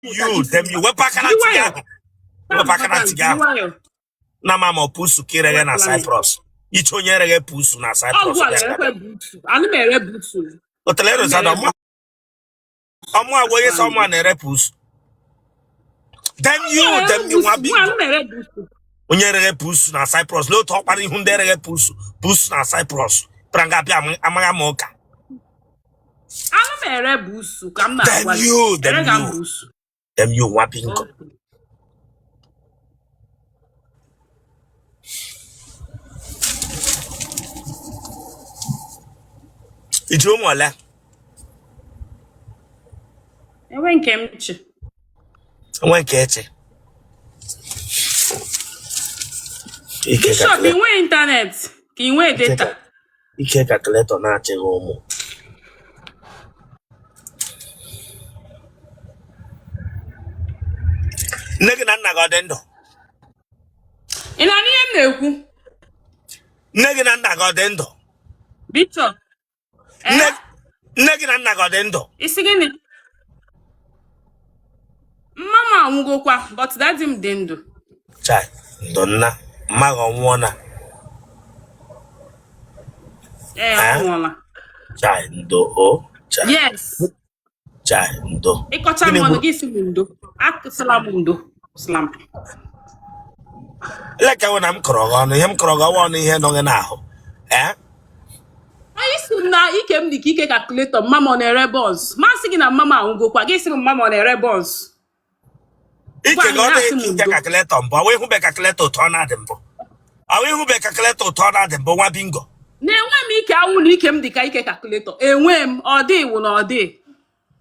You damn you wepụ aka na ntị gị ahụ wepụ aka na ntị gị ahụ na mama ọ pusu ka ireghe na Cyprus iche onye ereghe pusu na Cyprus otele rozana ọmụ agwa onye sọ ọmụ a na-ere pusu damn you damn you nwa bingo onye ereghe pusu na Cyprus lee otu ọkpara ihu ndị ereghe pusu pusu na Cyprus pụra nga bịa amaghị m ụka Ana m ere busu ka m na-agwa Damn you, damn Erega m you. busu. Damn you, nwa bingo. I ji ụmụ ole? Enwe nke m chị. Enwe nke eche. Ike Bishop, ị nwee ịntanetị ka ị nwee data. Ike calculator na-achịghị ụmụ. Nne gị na nna gị ọ dị ndụ? Ị na-anụ ihe m na-ekwu? Nne gị na nna gị ọ dị ndụ? Bishop. Nne nne gị na nna gị ọ dị ndụ? Ị sị gịnị? Mma m anwụgokwa, but daddy m dị ndụ. Chai, ndo nna, mma gị ọ nwụọna? Ee, ọ Eh? nwụọla. Chai, ndo o. Chai. Yes. Chai, ndo. Ị kọcha m Gịnị ọnụ gburu gị sị m ndo. Asịla m ndo. Asịla m. Leka na m kọrọ gị ọnụ ihe m kọrọ gị ọwa ọnụ ihe nọ gị n'ahụ. Eh? Onye sị m na ike m dị ka ike calculator mma m ọ na-ere buns. M asị gị na mma m anwụgokwa gị sị m mma m ọ na-ere buns. Ike gị ọ dịghị ka ike calculator mbụ ọ ịhụbe calculator otu ọ na-adị mbụ ọ ịhụbe calculator otu ọ na-adị mbụ nwa bingo. Na-enwe m ike anwụ na ike m dị ka ike calculator enwe m ọ dị iwu na ọ dị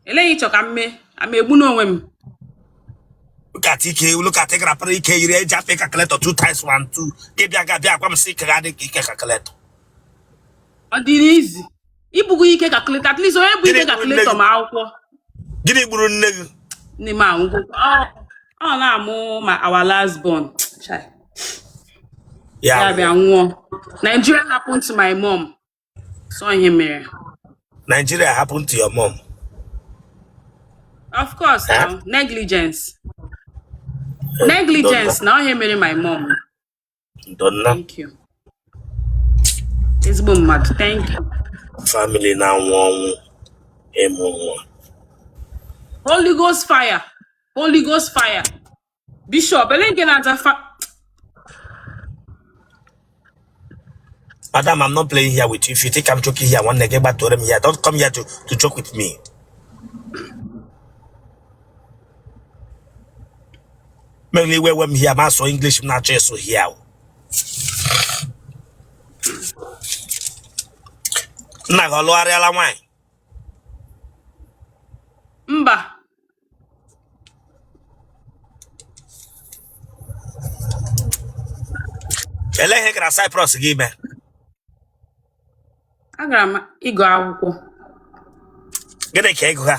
eleghị ịchọ ka m mee ama egbu n'onwe m. Look at ike look at grapara ike yiri eji apị calculator 2 times 1 2 gị bịa ga bịa gwa m sị ike gị adị ka ike calculator. Ọ dị easy ibugo ike calculator at least onye bu Gịnị ike gburu nne calculator gị? ma akwụkwọ. Gịnị gburu nne gị? Nne m anwụgo ọ na-amụ ma our last born. Chai. Ya Ya bịa nwụọ. nwụọ. Nigeria happened to my mom. So ihe mere. Nigeria happened to your mom. Of course, Eh? now, negligence. Negligence na ihe mere my mom. Ndo nna. Thank you. Ezigbo mmadụ. Thank you. Family na-anwụ ọnwụ ịmụ nwa. Holy Ghost fire. Holy Ghost fire. Bishop, ele nke na-aza fa Madam, I'm not playing here with you. If you think I'm joking here, nwanne gị gbatuore m here. Don't come here to joke with me. Mere iwe we m here, ma asụ English m na-achọ ịsụ here. Nna gị ọ lụgharịala nwaanyị? Mba. Elee ihe ị gara Cyprus gị ime? Agara m ịgụ akwụkwọ. Gịnị ka ị gụga?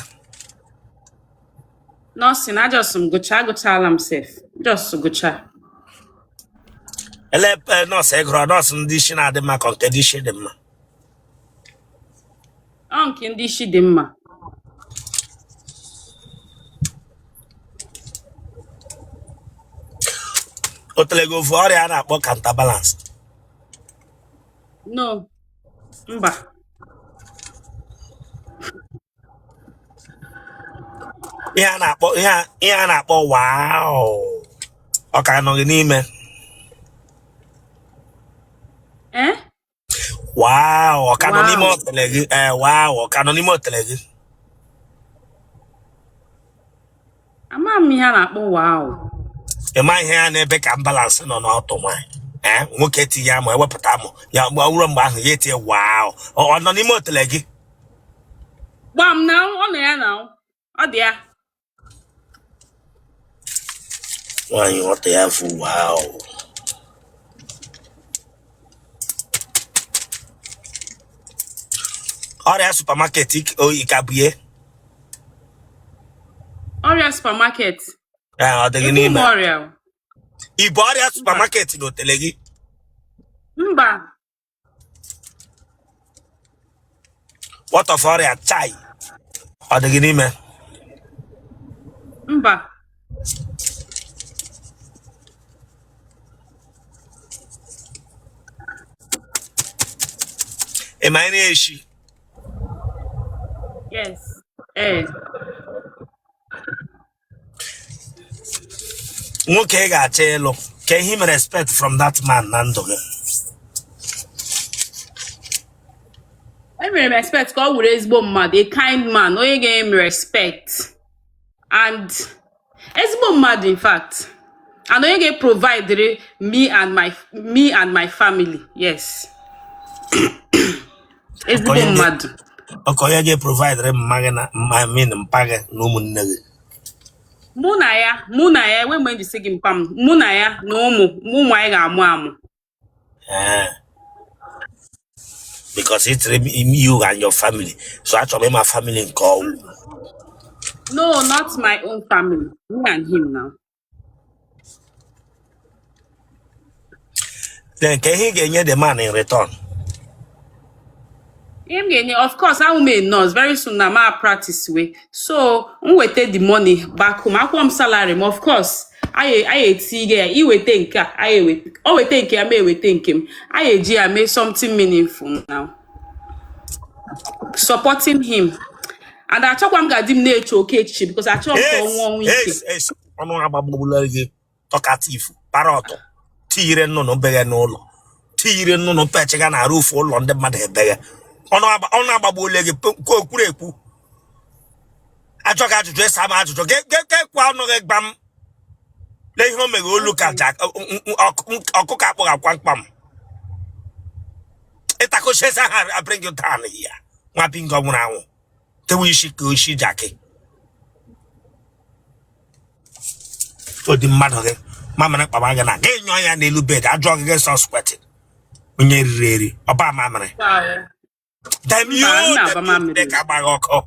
Nursing, ajust m gụchaa, agụchaala m sef. Just gụchaa. Ele nọọsụ ị gụrụ nọọsụ ndị isi na-adị mma ka nke ndị isi dị mma? Ọ nke ndị isi dị mma. Otele gị ofu ọrịa a na-akpọ counterbalance? No. Mba. Ihe a na-akpọ ihe a na-akpọ wow ọ ka nọ gị n'ime? Eh? Wow ọ ka nọ n'ime Wow. otele gị? Ee, wow ọ ka nọ n'ime otele gị? Ama m ihe a na-akpọ wow. Ị ma ihe ya na-ebe ka imbalance nọ n'ọtụ nwaanyị ee nwoke tinye amụ ewepụta amụ ya mgbe ọ ruo mgbe ahụ ya etinye wow ọ nọ n'ime otele gị? Gbam na ọ nọ ya na ọ dị ya. Nwaanyị ọtụ ya fụ wow. Ọrịa supermarket oyi ka bu ye? Ọrịa supermarket. Ee, ọ dị gị Ebu m n'ime? ọrịa o. I bu ọrịa supermarket na otele gị? Mba. What of ọrịa chai ọ dị gị n'ime? Mba. Ị ma nri eshi? Yes. Ee. Nwoke ị ga-achọ ịlụ, kee ihe i mere expect from that man na ndụ gị? Emere m expect ka ọ wụrụ ezigbo mmadụ, a kind man, onye ga-enye m respect and ezigbo mmadụ in fact, and onye ga-provide me and my family. Yes. Ezigbo mmadụ. Okay, onye ga-eprovidere mma gị na mma min mpa gị na ụmụnne gị. Mụ na ya enwe mgbe m ji sị gị mpa m, mụ na ya na ụmụ ụmụ anyị ga-amụ amụ. Ee. Because it's you and your family. So achọrọ m ịma family nke ọ wụ. No, not my own family. Me and him now. Then kee ihe ị ga-enye the man in return? Ihe m ga-enye, of course, awụ m a nurse very soon na ma practice we. So, m weta the money back home. Akwụọ m salary m, of course. Anyị etinye ya, iweta nke a, anyị eweta, o weta nke ya, m eweta nke m. Anyị eji ya mee something meaningful now. Supporting him. And achọkwa m ka di m na-eche oke echiche because achọghị m ka ọ nwụọ ọnwụ ike. Ọnụ agbagbula gị talkative parrot tiyire nnụnụ beghe n'ụlọ tiyire nnụnụ pechiga na roof ụlọ ndị mmadụ ebeghe ọnụ agbagbuola gị kwuru ekwu ajọ gị ajụjụ ịsa m ajụjụ gekwa ọnụ gị gba m lee ihe o meghe olu ka ọkụkọ akpụghị akwa mkpam ịtakọchesa ha I bring you down here nwa bingo nwụrụ anwụ tewe isi ka isi jakị ụdị mmadụ gị mamịrị kpama gị na gị nyụọ ya n'elu bed ajụọ gị gị sọ squirting onye riri eri ọba mamịrị damn you damn you ka agbaghị ọkụ.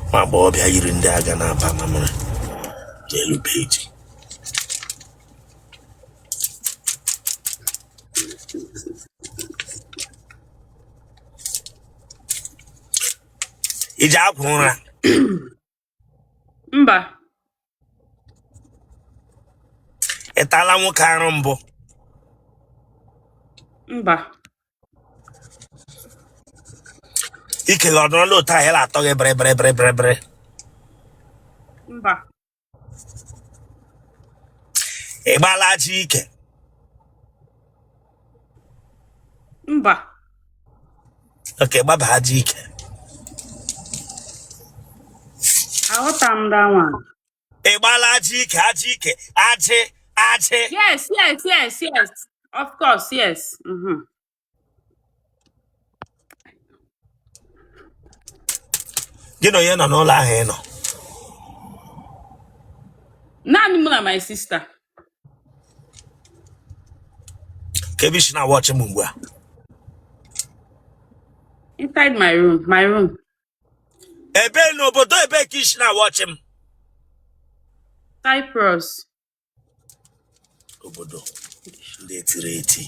Nwa agbọghọbịa yiri ndị aga na-aba mamịrị n'elu bed. I ji akwa ụra? Mba. Ị tala nwoke arụ mbụ? Mba. Ike gị ọ nọrọla otu ahụ atọ gị bịrị bịrị bịrị bịrị bịrị? Mba. Ị gbaala ajị ike? Mba. Okay, gbaba ajị ike. Aghọta m that one. Ị gbaala ajị ike, ajị ike, ajị, ajị. Yes. Of course, yes. Gị na onye nọ n'ụlọ ahụ ị nọ? Naanị mụ na my sister. Kee ebe i si na-awatch m ugbu a? Inside my room, my room. Ebe n'obodo ebe ka i si na-awatch m? Cyprus. Obodo ndị etiri eti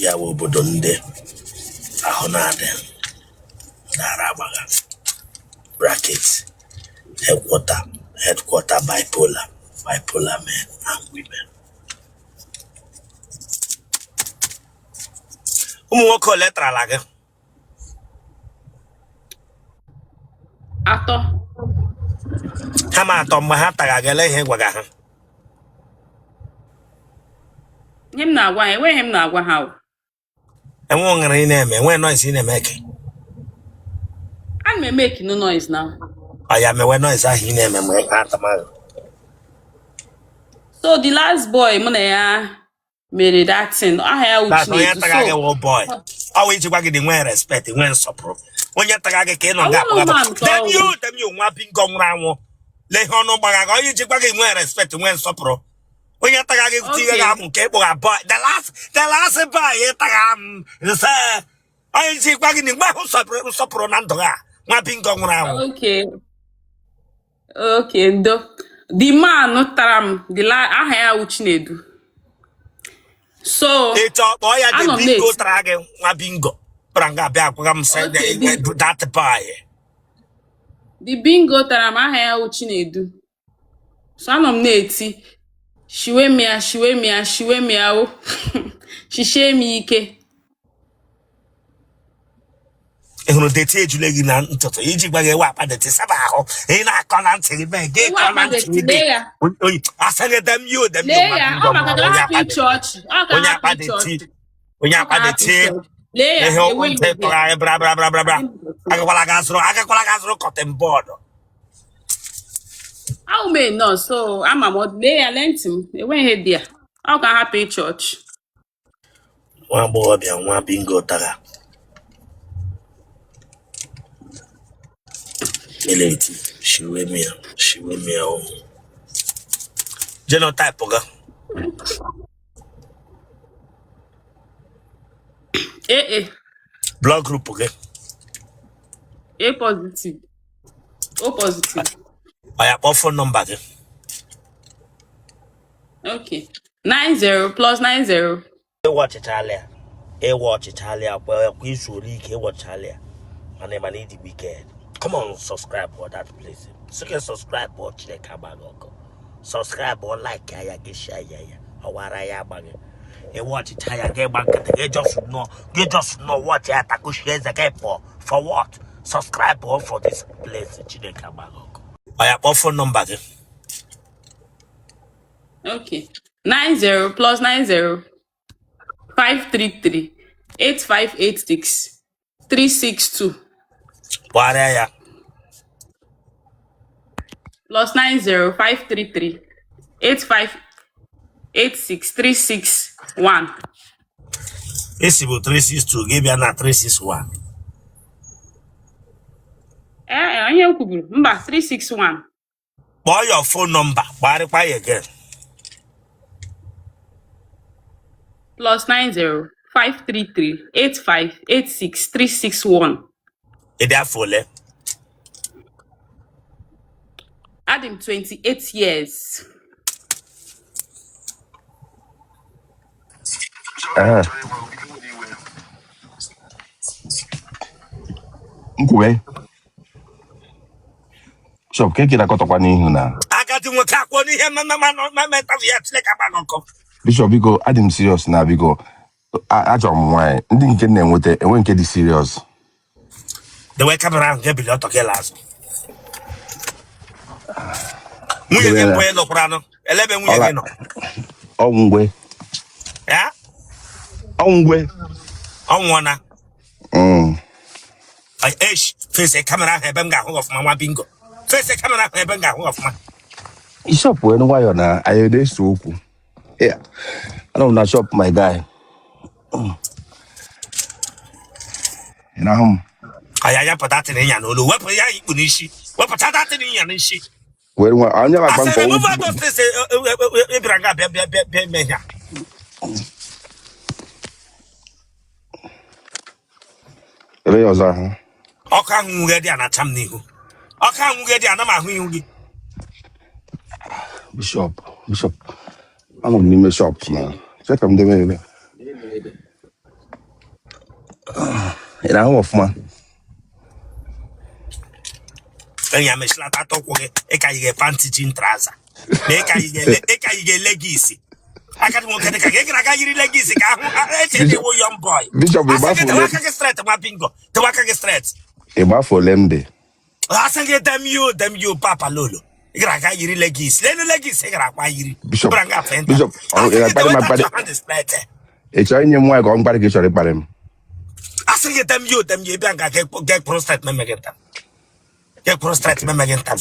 ya bụ obodo ndị ahụ na-adị nara agbagha bracket headquarter bipolar men and women. Ụmụ nwoke ole tarala gị? Atọ. Ha ma atọ mgbe ha tara gị, ele ihe ị gwaga ha? Ihe m na-agwa ha, enweghị m na-agwa ha o. Enwe ụṅara ị na-eme, enwe noise ị na-eme ke? Ana m emake no noise now. Ọ ya mewe noise ahụ ị na-eme mgbe ha atamaghị. So the last boy mụ na ya mere that thing, aha ya wụ That's onye Chinedu. taga gị So wụ boy. Ọ wụ iji gwa gị dị nwee respect, nwee nsọpụrụ. Onye taga gị ka ị nọ Ọ ga wụrụ akpọga. man ka Damn ọ you, wụ. damn you, nwa bingo nwụrụ anwụ. Lee ihe ọnụ gbagha gị, onye iji gwa gị nwee respect, nwee nsọpụrụ. Onye taga gị tinye gị Okay. amụ nke ịkpọga boy. The last boy ị taga m nse. Onye iji gwa gị na mgbe ahụ nsọpụrụ na ndụ gị a, nwa bingo nwụrụ anwụ. Okay. Okay, ndo. The man tara m, the la aha ya wụ Chinedu. So Ịchọ kpọọ ya the anọ m bingo na-eti tara gị nwa bingo kpara nga abịa akwaga m sị okay the, that boy. The bingo tara m, aha ya wụ Chinedu. So anọ m na-eti shiwe m ya, shiwe m ya, shiwe m ya o shishie m ike. Ị hụrụ dirty ejule gị na ntụtụ iji gwa gị ewe akpa dirty saba ahụ ị na-akọ na ntị gị mee gị Ewe kọ akpa na ntị dirty gị lee ya. Oyi asị gị damn you, damn you Lee nwa ya bingo ọ maka ma ka onye hapụ akpa ịchị ọchị, ọ ka onye hapụ akpa ịchị dirty ọchị, onye ọ akpa ka hapụ dirty ịchị ọchị. Lee ya ihe ụkwụ enweghị ntị obi tụrụ anyị bra bra bra bra bra. Agakwala ga zụrụ, agakwala ga zụrụ cotton bud. Ahụ m nọ so ama m lee ya, lee ntị m, enweghị ihe dị ya, ọ ka hapụ ịchị ọchị. Nwa agbọghọbịa nwa bingo tara eleti shiwe m ya, shiwe m ya o genotype gị? AA. Blood group gị? A positive, O positive. Ọ ya kpọọ phone number gị. Okay, 90 plus 90. Ịwa ọchịchalị ya, ịwa ọchịchalị ya kwa kwa izu ole ike ịwa ọchịchalị ya mana ịma na ịdị wicked. Come on, subscribe for that place. Sị gị subscribe ọ Chineke agbaghị ọkụ. Subscribe ọ, like ya, gị share ya, ya ọwara ya agbaghị. Ịwa ọchịcha ya gị gba nkịtị gị just nọ, gị just nọ watch ya takushi eze gị pụọ for what? Subscribe ọ for this place. Chineke agbaghị ọkụ. Ọ ya kpọọ phone number gị. Okay, 90 plus 90 533 8586 362. Kpọgharịa ya. Plus 90 533 8586 361. Esi bụ 362 gị bịa na 361. Ee, onye m kwuburu mba, 361. Kpọọ your phone number, kpọgharịkwa ya again. Plus 90 533 8586 361. Ị dị afọ ole? Adị m 28 years. Ee, nkwube shop ka eke na-akọtọkwa n'ihu na Agadi nwoke akwụọ n'ihe mmemme ya Chineke agbaghị ọkụ. Bishop, biko, adị m serious na biko achọrọ m nwaanyị ndị nke m na-enweta enwe nke dị serious. Dewe camera ahụ nke bili ọtọ gị la azụ. Nwunye gị Dewe mbụ ya. ị lụkwara anụ elebe nwunye Ọla gị nọ? Ọnwụngwe. Ya? Ọnwụngwe. Ọ nwụọna? Mm. Esh, face camera ahụ ebe m ga-ahụ gị ọfụma. Nwa bingo, face camera ahụ ebe m ga-ahụ gị ọfụma. Bishop, wee nwayọ na anyị na-ese okwu. Yeah. Anọ m na shop, my guy. Ị na-ahụ m? Aya ya pụta tịrị ịnya n'olu, wepụ ya ikpu n'isi, wepụta datịrị ịnya n'isi. Were nwa onye na-akpa Asị mkpọ. Remove all those things. Ị bịara nga bịa bịa bịa bịa eme ihe a. Ebe ya ọzọ ahụ. Ọkụ ahụ nwughe dị a na-acha m n'ihu, ọkụ ahụ nwughe dị ana m ahụ ihu gị. Bishop, Bishop, anọ m n'ime shop na chee ka m debe ebe ị na-ahụ m ọfụma. Enyi ya mechilata ụkwụ gị, ịka yi pant jean trouser ma ịka yi leggings. Agadi nwoke dị ka gị gara aga yiri leggings ka ahụ eche na Bishop iwu young boy. Bishop, Asị gị ịgbafu dewe ole aka gị straight. Nwa bingo, dewe aka gị straight. Ịgbafu ole m dị? Asị gị damn you, damn you, papa lolo, ị gara aga yiri leggings. Lelu leggings ị gara akwa yiri. Bishop bịara nga afe nta. Bishop, Asị ị gị ga-akparị dewe m that akparị? your hand straight. Ị chọrọ inye m nwaanyị ka ọ mkparị ka ị chọrọ ịkparị m? Asị gị damn you, damn you. Bịa nga get prostate meme gị nta, get prostate meme gị nta.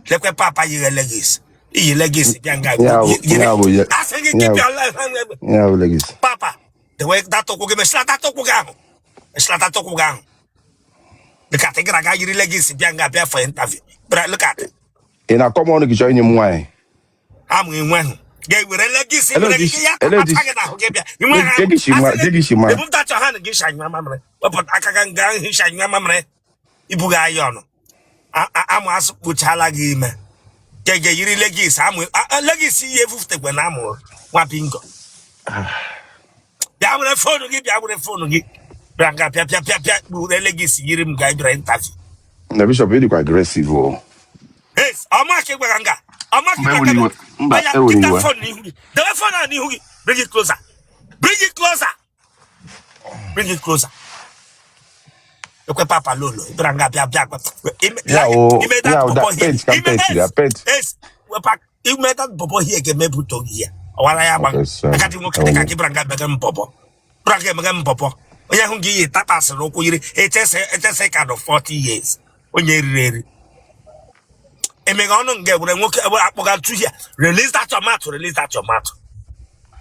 Lekwe papa yiri leggings, iyi leggings bịa nga Ya bụ yiri. ya bụ ya Asị gị ya keep bụ your life. Ya bụ leggings. Papa, dewe data ụkwụ gị, mechilata ụkwụ gị ahụ, mechilata ụkwụ gị ahụ. Look at, ị gara aga yiri leggings bịa nga bịa for interview. Bịara, look at. Ị na-akọ m ọnụ ka ị chọrọ inye m nwaanyị? Amụ enwe ahụ ga-ewere leggings Ele were otu gị ya ele otu tapacha gị n'ahụ gị bịa inwe ha. Ke gị si Asị ma gị ke gị si ma remove that your hand gị shanyụ mamịrị, wepụ aka gị nga shanyụ mamịrị ibuga anyị ọnụ. Amụ asụ kpochala gị ime ka ga-eyiri leggings amụ leggings ihe efufutekwe na amụ nwa bingo. were phone gị bịa were phone gị bịa nga bịa bịa bịa bịa kpuru ele gị si yiri m ga ị bịara interview. Na Bishop, ị dịkwa aggressive o. Yes, ọma ka ị gwara nga ọma ka ị Mba, gwara ewere nga iwe. Mba, oya ewere keep that iwe. phone n'ihu gị, debe phone ahụ n'ihu gị. Bring it closer, bring it closer, bring it closer. Ekwe papa lolo ị bịara nga bịa bịa Ya o, ime that ya o, bobo that here paint ka m ime paint ya, es paint. es wepa ime that bobo here ga-emebuto gị ya ọwara ya Okay, agba sorry. agadi nwoke dịka Ewere. gị bịara nga mege mbọbọ bịara nga emege mbọbọ onye ahụ gị yi tapasịrị ụkwụ yiri echese echese ka nọ 40 years onye riri eri emeghe ọnụ nga ewere nwoke ewere akpọga ntu here. Release that your mouth, release that your mouth.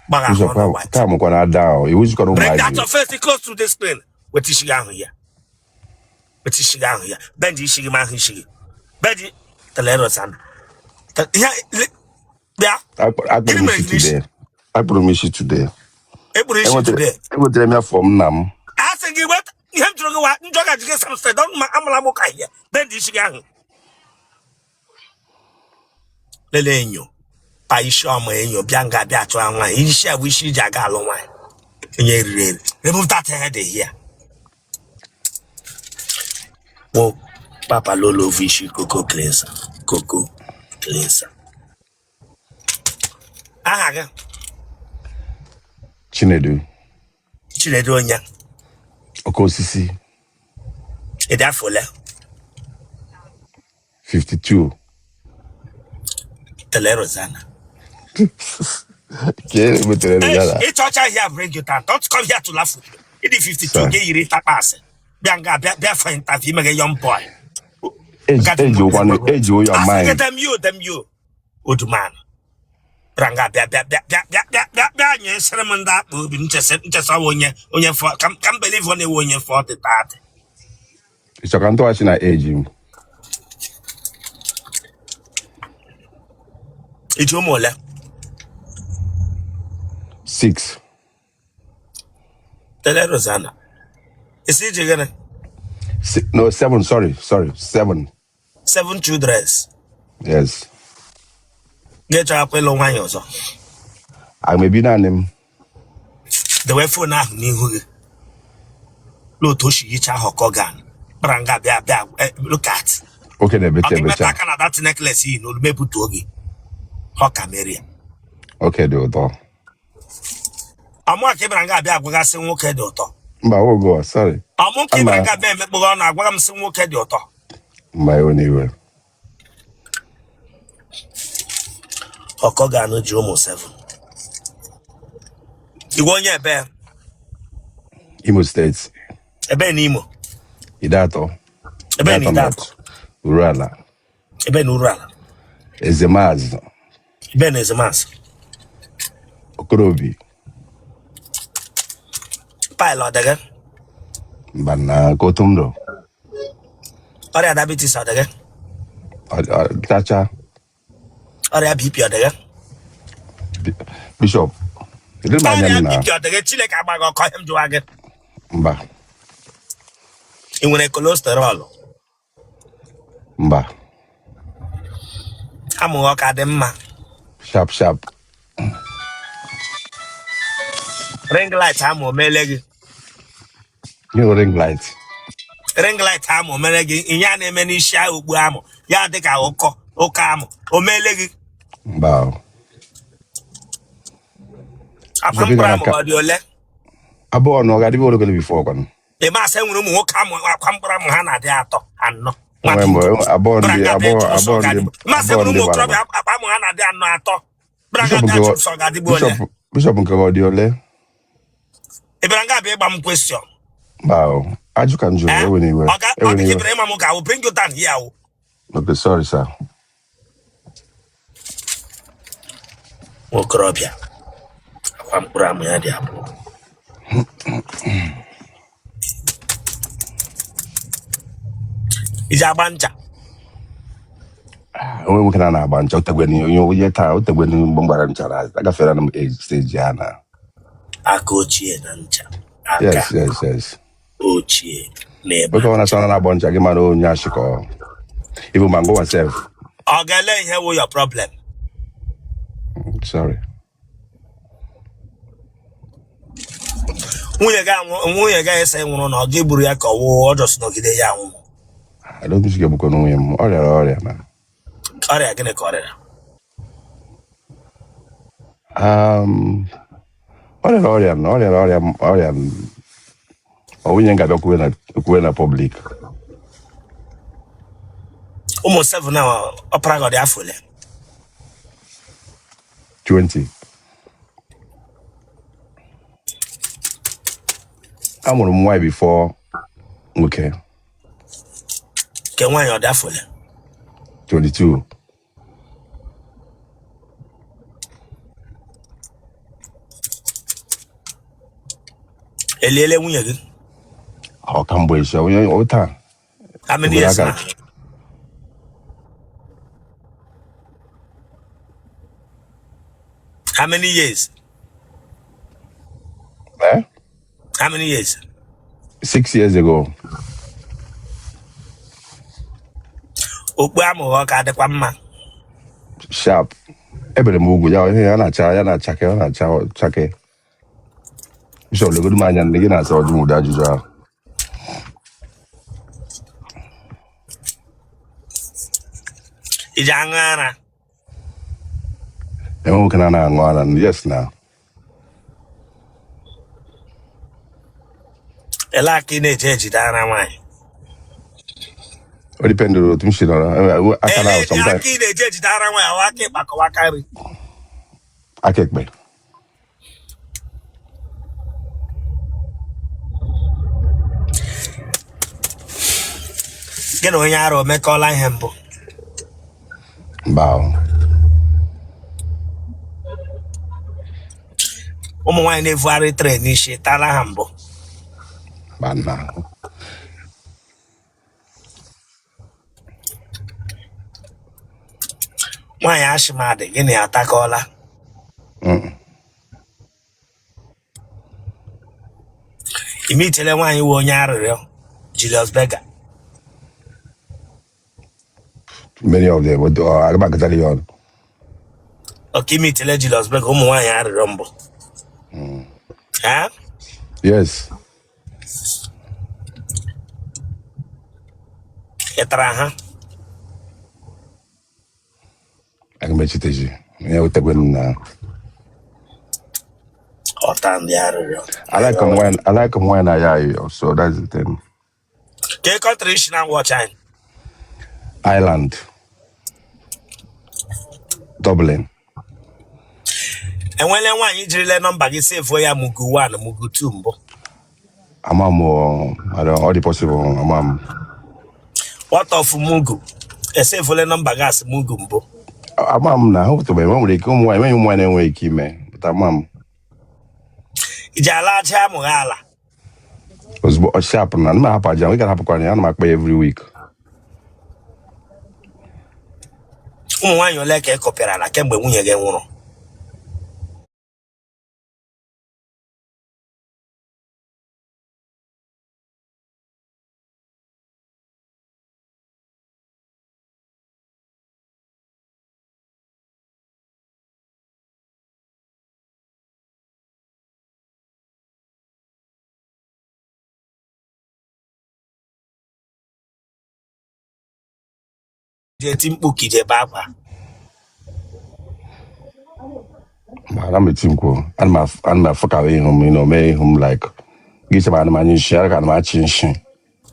Gbagha ahụ Bishop, ọnụ white. ka mụkwa na ada o. Iwu jikọrọ Bring that ụmụazị. your face close to the screen. Weta isi gị ahụ ya, weta isi gị ahụ ya. Bend isi gị ma ahụ isi gị bend telerosan ihe bịa. Akpụrụ Gịnị m mere isi gị n'isi? today. Akpụrụ m isi today. Ekpuru isi Enwetara today? Enwetara m ya from nna m. A sị gị weta ihe m jụrụ gị wa njọ ga jige samsted don ma amala m ụka ihe. Bend isi gị ahụ lelee enyo pa isi ọma enyo bịa nga bịa chụọ nwaanyị isi a bụ isi iji aga alụ nwaanyị onye riri eri. Remove that head here. Wo papa lolo ofu isi coco cleanser, coco cleanser. Aha gị? Chinedu. Chinedu onye? Oke osisi. Ị dị afọ ole? 52. Tele Rosanna. Ka e metere Rosanna. Hey, ịchọcha here bring you down. Don't come here to laugh with me. Ị dị 52 Sir. gị yiri tapa asị bịa nga bịa bịa for interview imeghe young boy. Age, age, one, age, your Asị gị mind. damn you, damn you, old man. Bịara nga bịa bịa bịa bịa bịa bịa bịa bịa nye sịrị m ndị akpa obi m chesa nchesa onye onye fọ ka m ka m believe ọ na-ewe onye 40 30. Ịchọ ka m tụghachi na age m? Iji ụmụ ole? 6. Tele Rosanna. Isi iji gịnị? No, 7, sorry, sorry, 7. Seven children? Yes. Gị chọrọ ịlụ nwaanyị ọzọ? Aga m ebi naanị m. Dewe phone ahụ n'ihu gị n'otu o si yicha ahụ kọgan kpara nga bịa bịa look at. Oke ọ na-ebecha gị metụ ebecha. aka na that necklace yi n'olu mebutuo gị ọ ka merie. Oke dị ụtọ. Ọmụ ka ị bịara nga abịa agwagasị nwoke dị ụtọ? Mba, ogo, sorry. Ọmụ ka ị bịara Ama nga abịa emekpụghị ọnụ agwaga m sị nwoke dị ụtọ? Mba, ewe n'iwe. Ọkọ ga-anụ ji ụmụ 7 igwe onye ebe? Imo State. Ebe na Imo? Ideato. Ebe na Ideato Ideato? North. Uruala. Ebe na Uruala? Ezemazụ. Ebe na Ezemasị? Okorobi. Pile ọ dị gị? Mba, na Kotumdo. Ọrịa diabetes ọ dị gị? Tacha. Ọrịa BP ọ dị gị? Bishop. Ele m anya Ọrịa m na BP ọ dị gị? Chineke agbaghị ọkọ ihe m jụwa gị. Mba. Ị nwere cholesterol? Mba. Amụghị ọka dị mma? Sharp sharp. Ring light amụ omele gị? Gịnị ring light? Ring light amụ omele gị, ihe a na-eme n'isi ahụ okpu amụ ya dị ka ụkọ ụka amụ omele gị? Mba o. Akwa Bishop, ị mkpụrụ gara amụ ka ọ dị ole? Abụọ na ọ ga-adịbe ologolo before kwanụ. Ị masị enwere ụmụ nwoke amụ akwa mkpụrụ amụ ha na-adị atọ anọ nwa Enwe bingo. mgbe abụọ ndị Bịara nga bịa abụọ chụrụ sọ abụọ ndị ga-adị masị abụọ enwere ndị ụmụ gbara okorobịa agba. akpa amụ ha na-adị anọ atọ bịara nga Bishop bịa nke chụrụ sọ ga-adịgbu ole? Bishop Bishop nke ọ dị ole? Ị bịara nga bịa ịgba m question? Mba o. Ajụ ka m jụrụ, Eh? ewe n'iwe. Ọ ga ọ Ewe dị ka ị n'iwe. bịara ịma m ka I will bring you down here o. Okay, sorry, sir. Nwokorobịa akwa mkpụrụ amụ ya dị abụọ iji agba ncha? Onwe nwoke na na-agba ncha otegweni onye onye taa otegweni mgbe m gbara ncha na agafere na m age stage ya na. Aka ochie na ncha aka Yes. ochie na ịgba Nwoke ọ ncha. na-asọ na na-agba ncha gị mara onye ashịkọ. Even ma ngwa sef. Ọ ga-ele ihe wụ your problem? Sorry. Nwunye gị anwụ, nwunye gị ese nwụrụ na ọ gị gburu ya ka ọ wụ ọ just nọgide ya anwụ? Alụmsi ga-egbukwa nwunye m. Ọ rịara ọrịa na Ọrịa gịnị ka ọ rịara? Ọ rịara ọrịa na ọ rịara ọrịa ọrịa ọ nwunye m ga-abịa kwuwe na public. Ụmụ 7 na ọpara gị, ọ dị afọ ole? 20. Amụrụ m nwaanyị before nwoke. Nke nwaanyị ọ dị afọ ole? 22. Eliele nwunye gị? Ọ ka mgbe isi onye ọ taa. How many Obodo years aka na? How many years? Eh? How many years? 6 years ago. Okpu amụghị ọ ka adịkwa mma? Sharp. Ebere m ugwu ya, ihe ya na-acha, ya na-achake, ọ na-acha chake. Bishop, legodu m anya, ndị gị na-asa ọjụ m ụdị ajụjụ ahụ. Iji aṅụ ara? Enwe nwoke na-anaghị aṅụ ara? Yes na. Ele aka ị na-eji ejide ara nwaanyị? O dependụrụ otu m si nọrọ. Aka na Ele sometimes. aka ị na-eji ejide ara nwaanyị, awa aka ịkpakọwa aka nri? Aka ekpe. Gị na onye ara o mekọọla ihe mbụ? Mba o. Ụmụ nwaanyị na-evugharị tray n'isi, tala ha mbụ? Mba na. Nwaanyị ashimadị, gị na ya atakọọla? Imitele nwaanyị wụ onye arịrịọ, Julius Berger? Many of them, but aga m akọtara ya ọnụ. Ọka imitele Julius Berger, ụmụ nwaanyị arịrịọ mbụ? Ha? Yes. Ị tara ha? Aga m echiteji ya wetakwe m na Ọta ndị arịrịọ. I like 'em when I ayọ, so that's the thing. Ka country isi na watch anyị? Ireland, Dublin. Enwele nwaanyị jirile nọmba gị sevuo ya mugu 1, mugu 2 mbụ? Ama m o, I don't, all the possible, ama m. What of mugu? Esevuole nọmba gị asị mugu mbụ? Ama m na ahụtụbeghị m. Nwere ike ụmụ nwaanyị, enweghị ụmụ nwaanyị na-enweghị ike ime, but ama m. Iji ala aja amụghị ala? Ozugbo ọ sharp na m ahapụ aja, ị ga-ahapụkwana ya, ana m akpa ya every week. Ụmụ nwaanyị ole ka ị kọpịara ala kemgbe nwunye gị nwụrụ? Ji eti mkpu ka iji ebe akwa? Ma ana m eti mkpu, ana m afụkarị ihu m, mee ihu m like gị chebe ana m anyụ nshi, ara ka ana m achị nshi.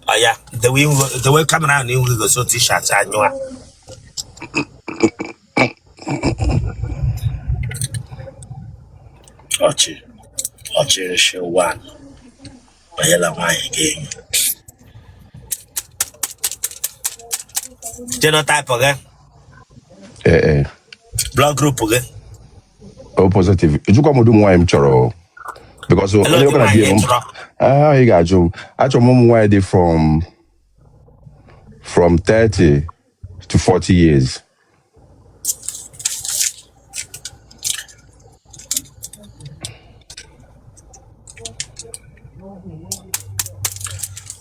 Ọ ya dewe ihu, dewe camera ahụ n'ihu gị, gosi otu isi acha anyụ a. Ọchị ọchị nshi one banyela nwaanyị gị enyo. Genotype gị? Ee ee. Blood group gị? O positive. Ejikwa m ụdị ụmụ nwaanyị m chọrọ o. Because Ele onye ụdị nwoke na nwaanyị di ị m chọrọ? Ah, ị ga-ajụ m. Achọrọ m ụmụ nwaanyị dị from 30 to 40 years.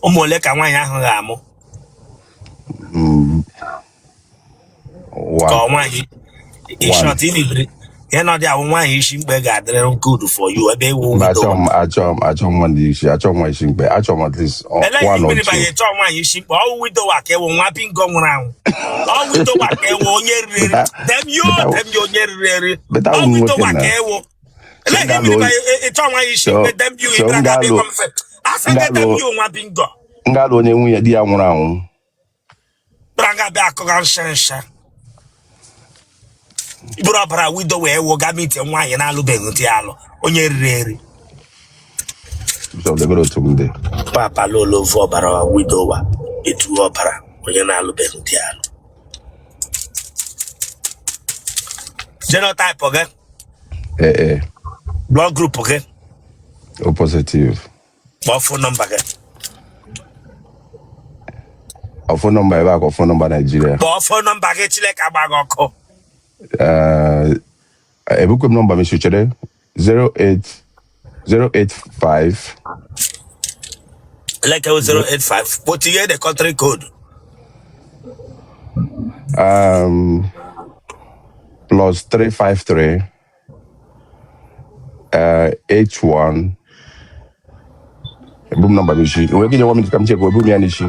Ụmụ ole ka nwaanyị ahụ ga-amụ? Ka One. ọ nwaanyị in One. short, ị nidiri Ihe nọ dị ahụ nwaanyị isi mkpe ga-adịrị good for you ebe ewu Mba, widow. achọghị m nwa ndị isi, achọghị m nwa isi mkpe, achọghị m at least Ele ihe one or mmiri two. banye chọọ nwaanyị isi mkpe. Ọwụ widow ka ewu nwa bingo nwụrụ anwụ. Ọ widow ka ewu onye riri eri. Beta Damn you, beta damn you, onye riri eri. beta Ọ ụmụ widow nwoke na ka ewu. so Ele m ihe ga-alụ mmiri onye banye chọọ nwaanyị isi so mkpe. Damn you, so ị m bịara ga bịa ga-alụ gwa m sị asị m gị damn ga-alụ you nwa bingo. M ga-alụ onye nwunye di ya nwụrụ anwụ. Bịara ga bịa akụga nshe nshe bụrụ ọbara widow wee wụ ga meet nwaanyị na-alụbeghị di alụ, onye riri eri. Bishop, legoro otu m dị. Papa lolovu ọbara widow etu ọbara onye na-alụbeghị di alụ. Genotype gị? Ee. Blood group gị? O positive. Kpọọ phone number gị. Ọ phone number ebe a ka ọ phone number Nigeria? Kpọọ phone number gị, Chineke agba gị ọkụ. Ee, ebukwe m nọmba m isi, chere, 08 085. Leke 085 kpotinye the country code. Plus 353 81. Ebu m nọmba m isi, nwere ike inye 1 minute ka m check, ebu m ya n'isi.